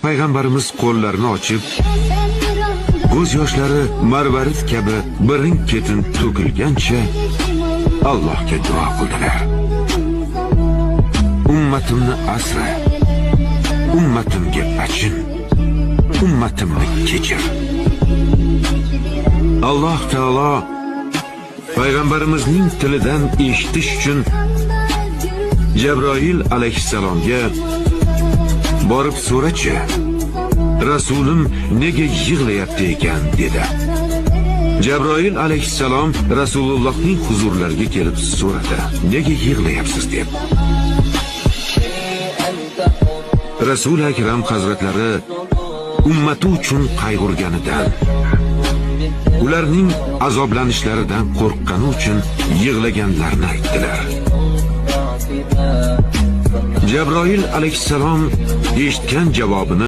Payg'ambarimiz qo'llarini ochib, ko'z yoshlari marvarid kabi birin-ketin to'kilgancha Allohga duo qildilar. Ummatimni asra, ummatimga achin, ummatimni kechir. Alloh taolo payg'ambarimizning tilidan eshitish uchun Jabroil alayhissalomga borib so'rachi, Rasulim nega yig'layapti ekan dedi. Jabroil alayhissalom Rasulullohning huzurlariga kelib so'radi, nega yig'layapsiz deb. Rasul Akram hazratlari ummati uchun qayg'urganidan, ularning azoblanishlaridan qo'rqqani uchun yig'laganlarini aytdilar. Jabroil alayhissalom eshitgan javobini